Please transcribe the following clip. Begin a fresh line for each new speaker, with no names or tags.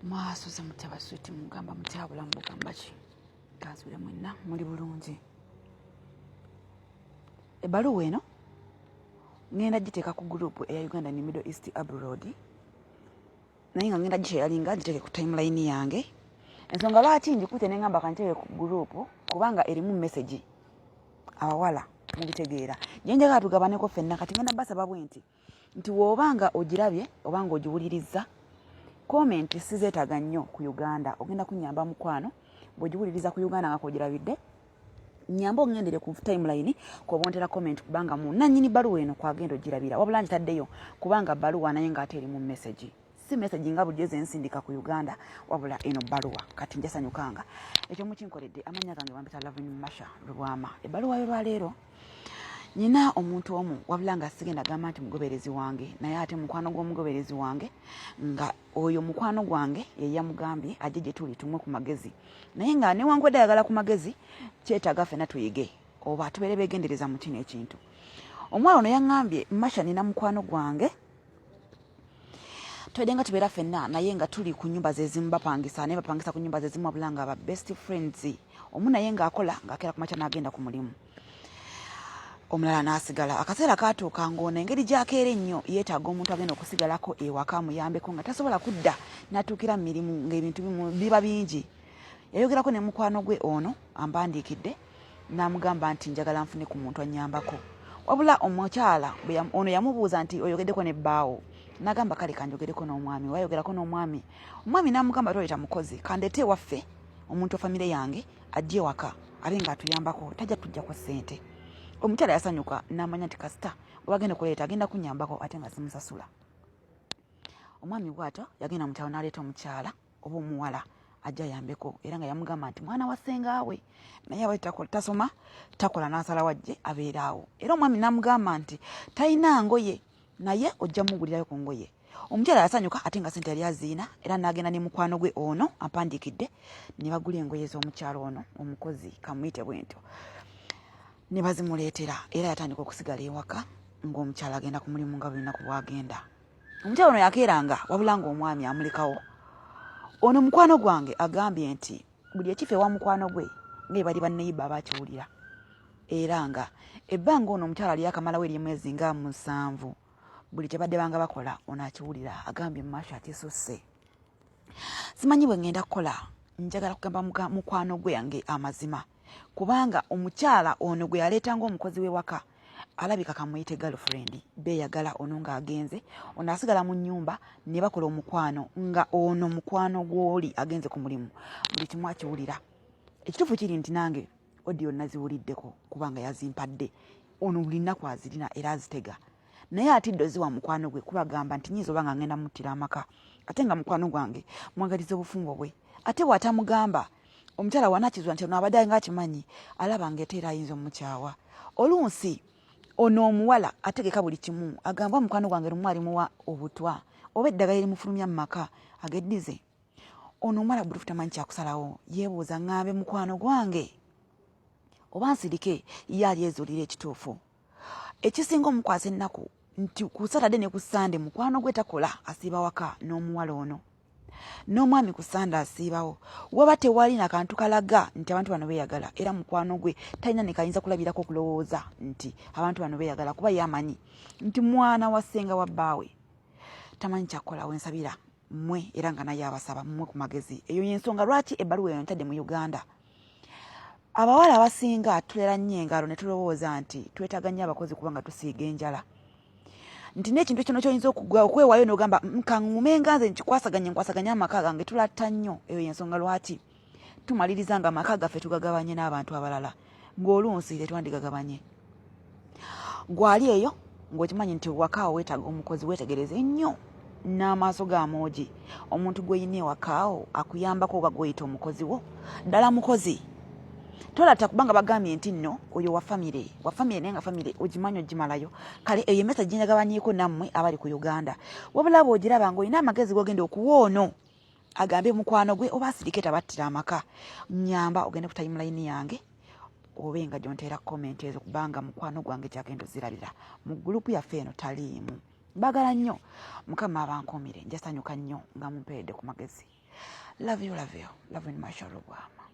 Mwasuze mutya baswiti, mugamba mutya, bulamu bugamba ki? Kansuubire mwenna muli bulungi. Ebbaluwa eno ŋŋenda giteeka ku gurupu eya Uganda ne Middle East abroad, naye nga ŋŋenda gishayalinga ngiteeke ku timeline yange. Ensonga lwaki ngikutte ne ŋŋamba kanteeke ku gurupu, kubanga erimu mesegi abawala mubitegeera gye njagala tugabaneko ffenna. Kati ŋŋenda basaba bwe nti nti w'oba nga ogirabye oba nga ogiwulirizza, comment sizeetaaga nnyo ku Uganda, ogenda kunnyamba mukwano bw'ogiwuliriza ku Uganda nga kw'ogirabidde, nyamba oŋŋendere ku timeline kw'oba ontera comment, kubanga mu nannyini bbaluwa eno kwagenda ogirabira. Wabula ngitaddeyo kubanga bbaluwa, naye ng'ate erimu message, si message nga bulijjo ze nsindika ku Uganda, wabula eno bbaluwa. Kati njasanyukanga ekyo mukinkoledde. Amannya gange bampita Lavin Masha Lubwama. Ebbaluwa y'olwaleero, nyina omuntu omu, wabula nga sigenda gamba nti mugoberezi wange, naye ate mukwano gw'omugoberezi wange, nga oyo mukwano gwange ye yamugambye ajje gye tuli tumwe ku magezi. Naye nga newankubadde ayagala ku magezi, kyetaaga ffenna tuyige oba tubeere beegendereza mu kino ekintu. Omuwala ono yaŋŋambye, "Masha, nina mukwano gwange, twedde nga tubeera ffenna, naye nga tuli ku nyumba zezimu, bapangisa, naye bapangisa ku nyumba zezimu, wabula nga ba best friends. Omu naye ng'akola, ng'akeera ku makya n'agenda ku mulimu, omulala n'asigala. Akaseera katuuka ng'ono engeri gy'akeera ennyo yeetaaga omuntu agenda okusigalako ewaka amuyambeko, nga tasobola kudda n'atuukira mu mirimu ng'ebintu biba bingi. Yayogerako ne mukwano gwe ono ampandiikidde, n'amugamba nti, 'Njagala nfune ku muntu annyambako.' Wabula omukyala ono yamubuuza nti, 'Oyogeddeko ne bbaawo?' N'agamba, 'Kale kanjogereko n'omwami.' Wayogerako n'omwami, omwami n'amugamba, 'Toleeta mukozi, kandeete ewaffe omuntu wa famire yange ajje ewaka abe ng'atuyambako, tajja tujjako ssente.' Omukyala yasanyuka n'amanya nti kasita webagenda okuleeta agenda kunyambako ate nga simusasula. Omwami bw'atyo yagenda mu kyalo n'aleeta omukyala oba omuwala ajja ayambeko, era nga yamugamba nti mwana wa ssengaawe, naye aba tasoma, takola, n'asalawo ajje abeere awo. Era omwami n'amugamba nti talina ngoye, naye ojja mugulirayo ku ngoye. Omukyala yasanyuka, ate nga sente yali aziina, era n'agenda ne mukwano gwe ono ampandiikidde ne bagula engoye z'omukyala ono omukozi, kamuyite bwentyo, ne bazimuleetera. Era yatandika okusigala ewaka ng'omukyala agenda ku mulimu nga buli lunaku bw'agenda. Omukyala ono yakeeranga, wabula ng'omwami amulekawo. Ono mukwano gwange agambye nti buli ekifo ewa mukwano gwe nga bali banneyiba abakiwulira, era nga ebbanga ono omukyala lyakamalawo ery'emwezi nga 7, buli kyebadde banga bakola ono akiwulira. Agambye, "Masha, kisusse, simanyi bwe ngenda kukola. Njagala kugamba mukwano gwe yange amazima, kubanga omukyala ono gwe yaleeta ng'omukozi w'ewaka alabika kamuyite girlfriend, beeyagala. Ono ng'agenze, ono asigala mu nnyumba ne bakola omukwano, nga ono mukwano gw'oli agenze ku mulimu, buli kimu akiwulira. Ekituufu kiri nti nange audio naziwuliddeko, kubanga yazimpadde. Ono buli nnaku azirina era azitega, naye atidde oziwa mukwano gwe, kubagamba nti nyinza oba nga ngenda muttira amaka, ate nga mukwano gwange mwagaliza obufumbo bwe. Ate bw'atamugamba, omukyala wanakizwa nti ono abadde nga akimanyi, alaba nga ete era ayinza omukyawa. Olunsi ono omuwala ategeka buli kimu, agamba mukwano gwange lumu alimuwa obutwa oba eddagala erimufulumya mu maka ageddize. Ono omuwala butuufu tamanyi kyakusalawo. Yeebuuza, ŋŋambe mukwano gwange oba nsirike ye alyezuulira ekituufu?' Ekisinga omukwasa ennaku nti ku Saturday ne ku Sande mukwano gwe takola, asiiba waka n'omuwala ono, n'omwami ku Sande asiibawo. Waba tewali nakantu kalaga nti abantu bano beeyagala, era mukwano gwe talina ne kayinza kulabirako okulowooza nti abantu bano beeyagala, kuba ye amanyi nti mwana wa ssenga wa bbaawe. Tamanyi kyakukola. Wensabira mmwe, era nga naye abasaba mmwe ku magezi. Eyo yensonga lwaki ebbaluwa eyo ntadde mu Uganda. Abawala abasinga tulera nnyo engalo ne tulowooza nti twetaaga nnyo abakozi kubanga tusiiga enjala, nti n'ekintu kino kyoyinza okwewaayo n'ogamba, kaŋŋume nga nze nkikwasaganye, nkwasaganye amaka gange." Tulatta nnyo. Eyo yensonga lwaki tumaliriza nga amaka gaffe tugagabanye n'abantu abalala, ng'olunsi tetwandigagabanye. Gwali eyo ng'okimanyi nti wakaawo weetaaga omukozi, weetegereze nnyo n'amaaso g'amoogi omuntu gw'oyina ewakaawo akuyambako oba gw'oyita omukozi wo, ddala mukozi. Tolata kubanga bagambye nti nno oyo wa famire, wa famire, naye nga famire ogimanyi ogimalayo. Kale eyo emessage gyenjagabanyiiko nammwe abali ku Uganda. Wabula bw'ogiraba ng'olina amagezi g'ogenda okuwa ono agambe mukwano gwe oba asirike tabattira amaka, nyamba ogende ku timeline yange obe nga gyonteera comment ezo, kubanga mukwano gwange kyagenda ozirabira mu gurupu yaffe eno taliimu. Mbagala nnyo, Mukama abankuumire. Njasanyuka nnyo nga mumpeeredde ku magezi. Love you, love you, love you. Mashallah bwama.